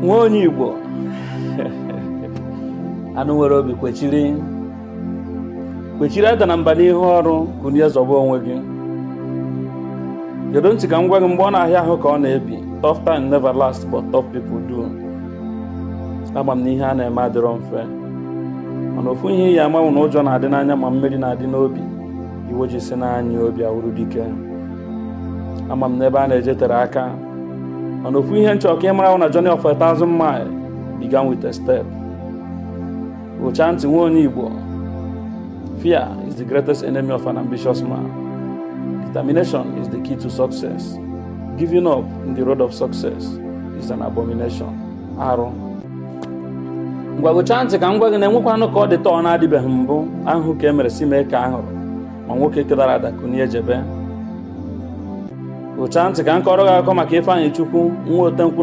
Nwa onye Igbo, anụ nwere obi, kwechiri kwechiri, ada na mba n'ihu ọrụ. Kunie, zọba onwe gị. Gedo ntị ka m gwa gị, mgbe ọ na-ahịa ahụ ka ọ na-ebi. Tough time never last, but tough people do. Ama m na ihe a na-eme adịrọ mfe, mana ofu ihe iyi amanwụ na ụjọ na-adị n'anya, ma mmeri na-adị n'obi. Iwe ji si n'anya obi awụrụ dike. Ama m na ebe a na-eje tere aka, mana ofu ihe nchọ ka ị mara na journey of 1,000 mile began with a step. Gụchaa ntị, nwa onye Igbo. Fear is the greatest enemy of an ambitious man. Determination is the key to success. Giving up in the road of success is an abomination, arụ. Ngwa, gụchaa ntị ka m gwa gị na enwekwanụ ka ọ dị taa, ọ na-adịbeghị mbụ. Ahụhụ ka e mere si mee ka a hụrụ ma nwoke kedara ada kunie jebe. Gụchaa ntị ka m kọrọ gị akụkọ maka Ifeanyị Chukwu, nwa otenkwụ.